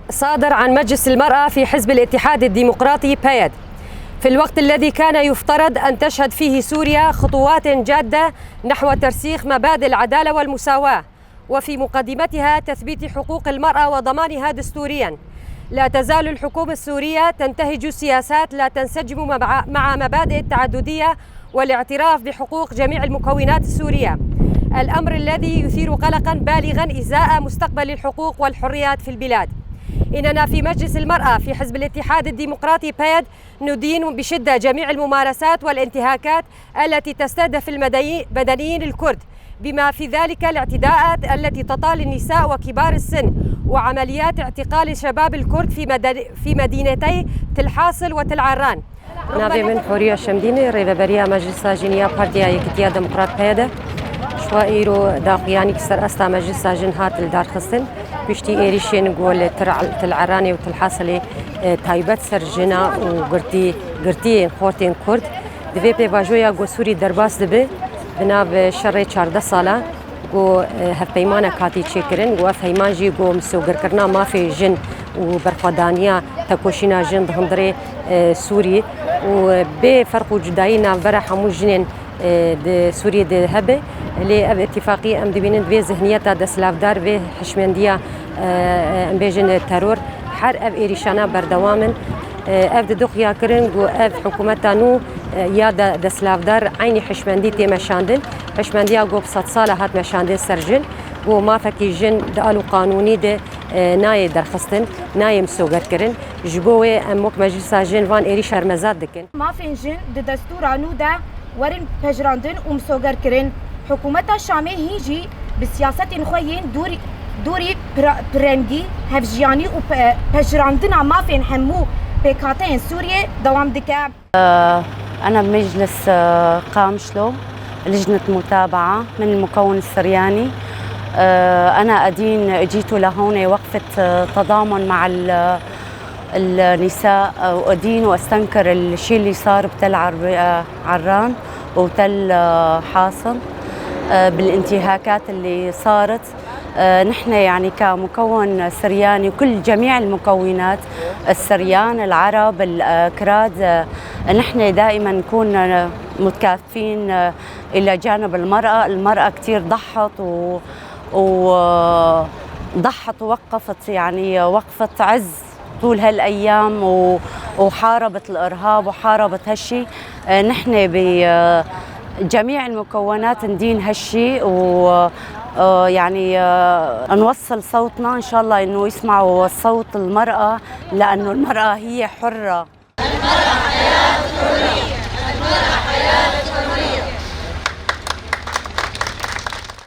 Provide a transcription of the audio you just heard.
صادر عن مجلس المرأة في حزب الاتحاد الديمقراطي بايد. في الوقت الذي كان يفترض أن تشهد فيه سوريا خطوات جادة نحو ترسيخ مبادئ العدالة والمساواة، وفي مقدمتها تثبيت حقوق المرأة وضمانها دستوريا، لا تزال الحكومة السورية تنتهج سياسات لا تنسجم مع مبادئ التعددية والاعتراف بحقوق جميع المكونات السورية، الأمر الذي يثير قلقا بالغا إزاء مستقبل الحقوق والحريات في البلاد. إننا في مجلس المرأة في حزب الاتحاد الديمقراطي بايد ندين بشدة جميع الممارسات والانتهاكات التي تستهدف المدنيين الكرد، بما في ذلك الاعتداءات التي تطال النساء وكبار السن وعمليات اعتقال شباب الكرد في مدينتي تل حاصل وتل عران. ناڤێ من حوريە شەمدینی، ڕێڤەبەریا مەجلیسا ژنیا پارتیا یەکێتیا دموکرات پەیەدە. شوا ئیرۆ داخویانیک سەر ئاستا مەجلیسا ژن هات لدارخستن پشتی ئێریشێن گۆ ل تل عەرانێ و تل حاسلێ، تایبەت سەر ژنا و گرتیێن خۆرتێن کورد. دڤێ پێڤاژۆیا گۆ سووری دەرباس دبێ د ناڤ شەڕێ 14 ساڵە گۆ هەڤپەیمانەک هاتی چێکردن و ئەڤ هەیمان ژی گۆ مسۆگەرکردنا مافێ ژن و بەرخوەدانیا تەکۆشینا ژن د هندرێ سووری و بێ فەرق و جودایی ناڤبەرە هەموو ژنێن د سووریێ د هەبێ. لێ ئەڤ ئیتیفاقی ئەم دبینن ڤێ زهنیەتا دەسلاڤدار، ڤێ حشمەندیا ئەم بێژن تەرۆر، هەر ئەڤ ئێریشانا بەردەوامن. ئەڤ ددۆ خویا کرن گۆ ئەڤ حکوومەتا نوو یا دەسلاڤدار عەینی حشمەندی تێ مەشاندن، حشمەندیا گۆ 100 ساڵە هات مەشاندن سەر ژن، گۆ مافەکی ژن د ئال و قانوونی د نایێ دەرخستن، نایێ مسۆگەرکردن. ژ بۆ وێ ئەم وەک مەجلیسا ژن ڤان ئێریش شەرمەزار دکن. مافێن ژن د دەستوورا نوو دە وەرن پەژراندن و مسۆگەرکردن. حکوومەتا شامێ هینجی ب سیاسەتێن خوە یێن دووری پررەنگی، هەڤژیانی و پەژراندنا مافێن هەموو پێکهاتەیێن سووریێ دەوام دکە. أنا بمجلس قامشلو لجنة متابعة من المكون السرياني. أنا أدين اجيت لهون وقفة تضامن مع النساء، وأدين وأستنكر الشيء اللي صار بتل عران وتل حاصل بالانتهاكات اللي صارت. نحن كمكون سرياني وكل جميع المكونات السريان، العرب، الأكراد، نحن دائما نكون متكاتفين إلى جانب المرأة. المرأة كتير ضحت وضحت ووقفت وقفة عز طول هالأيام وحاربت الإرهاب وحاربت هالشي. نحن بجميع المكونات ندين هالشي و نوصل صوتنا إن شاء الله إنه يسمعوا صوت المرأة، لأنه المرأة هي حرة. المرأة